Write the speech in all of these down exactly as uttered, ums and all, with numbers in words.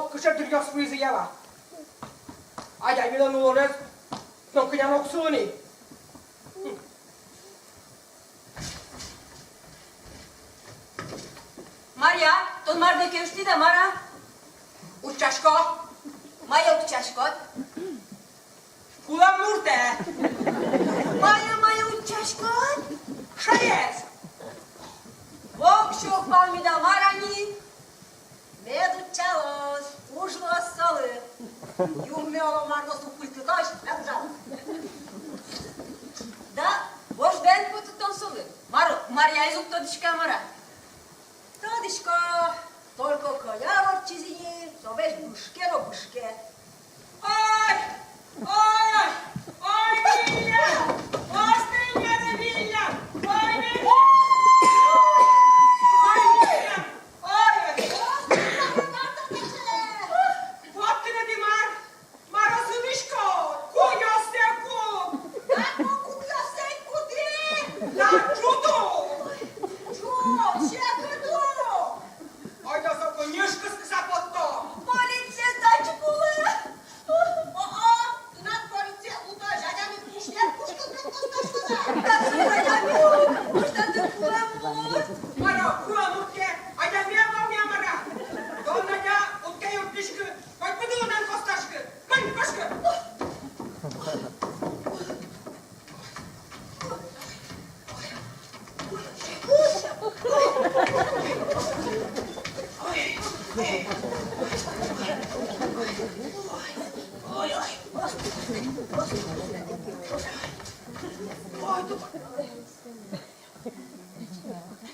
кыӵе дыръёс вуизы яла. Адямилэн улонэз но кӧня но уг сылы ни. Марья, тон мар дыр ке усьтӥд-а, мар-а? Утчасько. Мае утчаськод? Кулэм муртэ. Мае, мае утчаськод? Шаез. Воксё уг палмид-а, мар-а ни? Мед утчалоз, уж луоз солы. Юнме оло мар но супыльтытозь, мед ужалоз. Да, вождэс потытон солы. Мар, Марьяез уг тодӥськы-а, мар-а? Тодӥсько, только кӧня ортчиз ини, со весь бышке но бышке. Ой! Ой! Ой, Виля! Ой, Виля! Ой, Виля! Ой, Виля! Ой, ой! Вот тӥ, Димар! Мар-о сылӥськод? Куёссэ кут! Ку-, куёссэ кутӥ! Да, ӝуты! Ӝуты, секыт лу! Ойдо соку нюшкыскыса поттом! Полицие сдачи кулэ! О-о, тынад полицие кутэ, адями пушкын, пушкын костаськод-а? Да, адями пушкын кулэ мурт! Мар-о, кулэ мурт ке, адями ӧвӧл ни, мар-а? Тон, Надя, уд ке юрттӥськы, хоть пыдулынэн костаськы! Мынь, кошкы!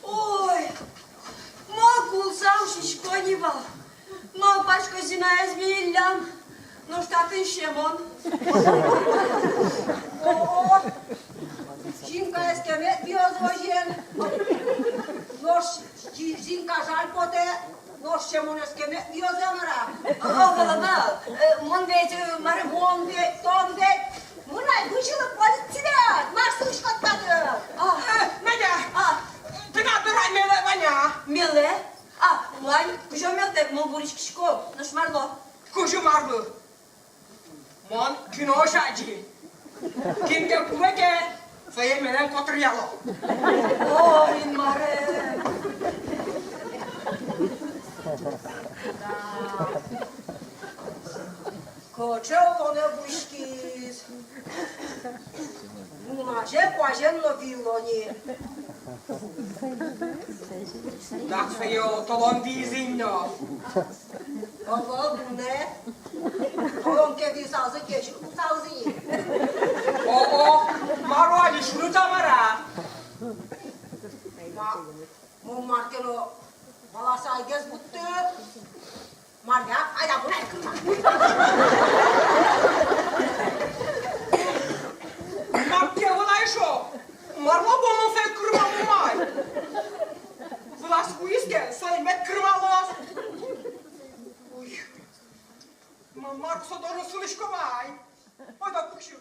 Ой, мон кулса усисько ни вал. Малпасько, Зинаез милям, нош татын Семон. О-о, Зинкаез ке мед виёз озьыен. Нош Зи-, Зинка жаль потэ. Нош Семонэз ке мед виёз, мар-а? О, валама, э, мон ведь, э, мар-а, мон ведь, тон ведь. Мынам бызьылы полицие, мар сылӥськод татын? А. Э, Надя! А. Тынад дорад мелэ вань-а? Мелэ? А, вань, кызьы мелтэк, мон вуриськисько, нош марлы? Кызьы марлы? Мон киноозь адӟи. Кин ке кулэ ке, сое мелэн котыръяло. О, Инмаре! Да. Кыӵе улонэ вуиськиз. Уназе куазен но виыло ни. Дак сое толон виизы ини но. Ого, дунне. Толон ке виысалзы, кезьыт луысалзы ини. О-о, мар-о, али шуныт-а, мар-а? Ма-, мон мар ке но валаса ӧй вутты. Марья, айда, мон ай кырма. Мар ке вал ай шо, марлы бон мон сое кырмало ай? Вылаз куиз ке, сое мед кырмалоз. Уй. Ма-, мар со дорын сылӥськом ай? Ойдо пуксьы.